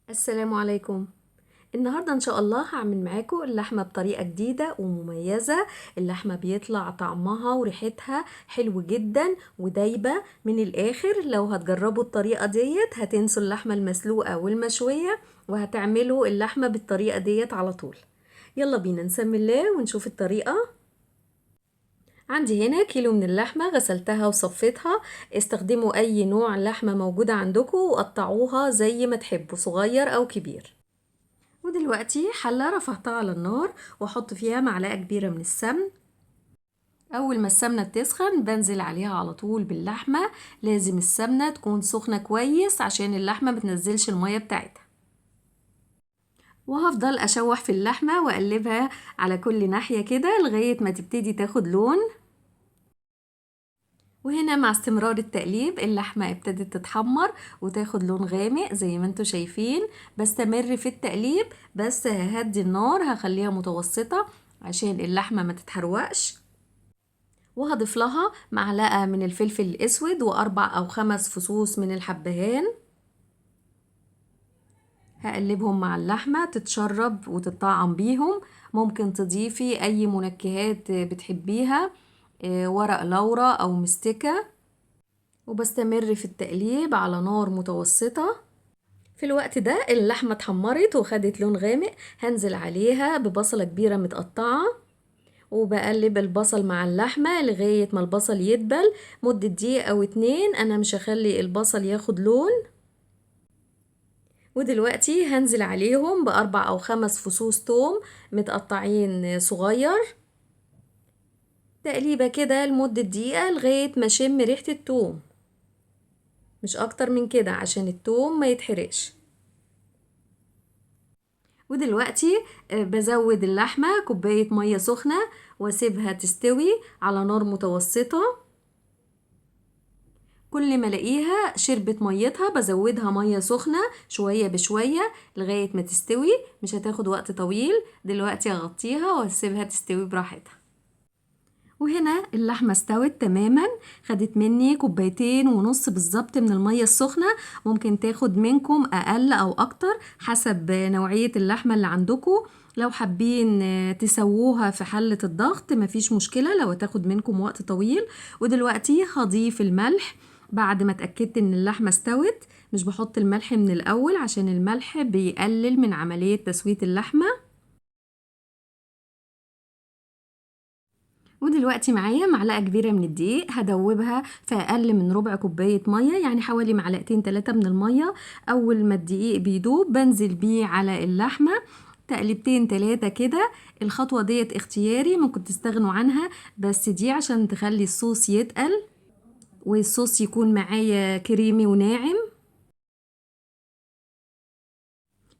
السلام عليكم. النهاردة ان شاء الله هعمل معاكم اللحمة بطريقة جديدة ومميزة. اللحمة بيطلع طعمها وريحتها حلو جدا ودايبة من الاخر. لو هتجربوا الطريقة ديت هتنسوا اللحمة المسلوقة والمشوية وهتعملوا اللحمة بالطريقة ديت على طول. يلا بينا نسمي الله ونشوف الطريقة. عندي هنا كيلو من اللحمة غسلتها وصفيتها. استخدموا اي نوع لحمة موجودة عندكم وقطعوها زي ما تحبوا، صغير او كبير. ودلوقتي حلة رفعتها على النار واحط فيها معلقة كبيرة من السمن. اول ما السمنة بتسخن بنزل عليها على طول باللحمة. لازم السمنة تكون سخنة كويس عشان اللحمة ما تنزلش المية بتاعتها. وهفضل اشوح في اللحمة واقلبها على كل ناحية كده لغاية ما تبتدي تاخد لون. وهنا مع استمرار التقليب اللحمة ابتدت تتحمر وتاخد لون غامق زي ما انتوا شايفين. بستمر في التقليب، بس ههدي النار، هخليها متوسطة عشان اللحمة ما تتحرقش. وهضيف لها معلقة من الفلفل الاسود واربع او 5 فصوص من الحبهان. هقلبهم مع اللحمة تتشرب وتتطعم بيهم. ممكن تضيفي اي منكهات بتحبيها، ورق لورا او مستكة. وبستمر في التقليب على نار متوسطة. في الوقت ده اللحمة اتحمرت وخدت لون غامق. هنزل عليها ببصلة كبيرة متقطعة، وبقلب البصل مع اللحمة لغاية ما البصل يدبل مدة دقيقة او 2. انا مش هخلي البصل ياخد لون. ودلوقتي هنزل عليهم بأربع او 5 فصوص توم متقطعين صغير. تقليبة كده لمدة دقيقة لغاية ما شم ريحة التوم، مش اكتر من كده عشان التوم ما يتحرقش. ودلوقتي بزود اللحمة كوباية مية سخنة واسيبها تستوي على نار متوسطة. كل ما الاقيها شربت ميتها بزودها مية سخنة شوية بشوية لغاية ما تستوي، مش هتاخد وقت طويل. دلوقتي هغطيها واسيبها تستوي براحتها. وهنا اللحمة استوت تماما، خدت مني كوبايتين ونص بالظبط من المية السخنة. ممكن تاخد منكم اقل او اكتر حسب نوعية اللحمة اللي عندكم. لو حابين تسووها في حلة الضغط مفيش مشكلة لو هتاخد منكم وقت طويل. ودلوقتي هضيف الملح بعد ما اتأكدت ان اللحمة استوت. مش بحط الملح من الاول عشان الملح بيقلل من عملية تسوية اللحمة. ودلوقتي معايا معلقة كبيرة من الدقيق هدوبها في أقل من ربع كوباية مية، يعني حوالي معلقتين 3 من المية. أول ما الدقيق بيدوب بنزل بيه على اللحمة تقلبتين 3 كده. الخطوة ديت اختياري، ممكن تستغنوا عنها، بس دي عشان تخلي الصوص يتقل والصوص يكون معايا كريمي وناعم.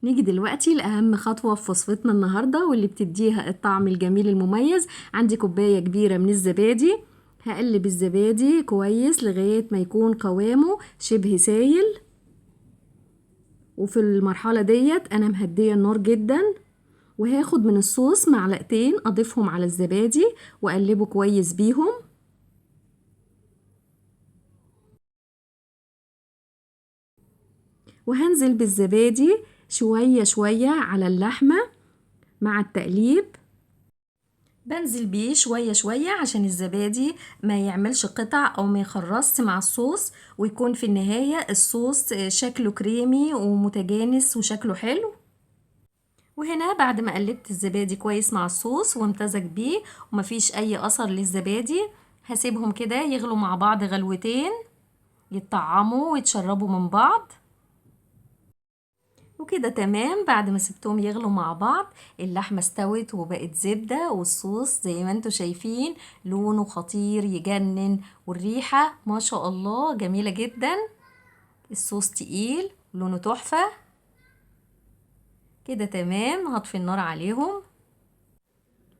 نيجي دلوقتي لأهم خطوة في وصفتنا النهاردة واللي بتديها الطعم الجميل المميز. عندي كوباية كبيرة من الزبادي، هقلب الزبادي كويس لغاية ما يكون قوامه شبه سايل. وفي المرحلة ديت أنا مهدية النار جدا، وهاخد من الصوص معلقتين أضيفهم على الزبادي وأقلبه كويس بيهم. وهنزل بالزبادي شوية شوية على اللحمة مع التقليب. بنزل بيه شوية شوية عشان الزبادي ما يعملش قطع أو ما يخرصش مع الصوص، ويكون في النهاية الصوص شكله كريمي ومتجانس وشكله حلو. وهنا بعد ما قلبت الزبادي كويس مع الصوص وامتزج بيه ومفيش أي أثر للزبادي، هسيبهم كده يغلوا مع بعض غلوتين يتطعموا ويتشربوا من بعض. وكده تمام. بعد ما سبتهم يغلوا مع بعض اللحمة استوت وبقت زبدة، والصوص زي ما انتوا شايفين لونه خطير يجنن، والريحة ما شاء الله جميلة جدا. الصوص تقيل لونه تحفة كده. تمام، هطفي النار عليهم.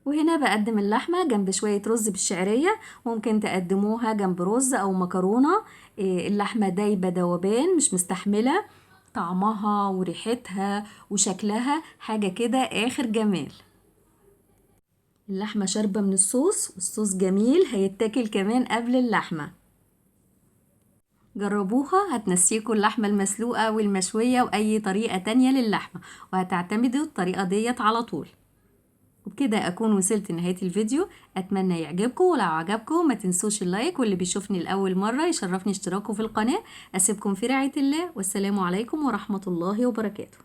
وهنا بقدم اللحمة جنب شوية رز بالشعرية، ممكن تقدموها جنب رز أو مكرونة. اللحمة دايبة دوبان مش مستحملة، طعمها وريحتها وشكلها حاجة كده آخر جمال. اللحمة شاربة من الصوص والصوص جميل، هيتاكل كمان قبل اللحمة. جربوها هتنسيكوا اللحمة المسلوقة والمشوية وأي طريقة تانية للحمة، وهتعتمدوا الطريقة ديت على طول. وبكده أكون وصلت لنهاية الفيديو، أتمنى يعجبكم، ولو عجبكم ما تنسوش اللايك، واللي بيشوفني لأول مرة يشرفني اشتراكه في القناة. أسيبكم في رعاية الله، والسلام عليكم ورحمة الله وبركاته.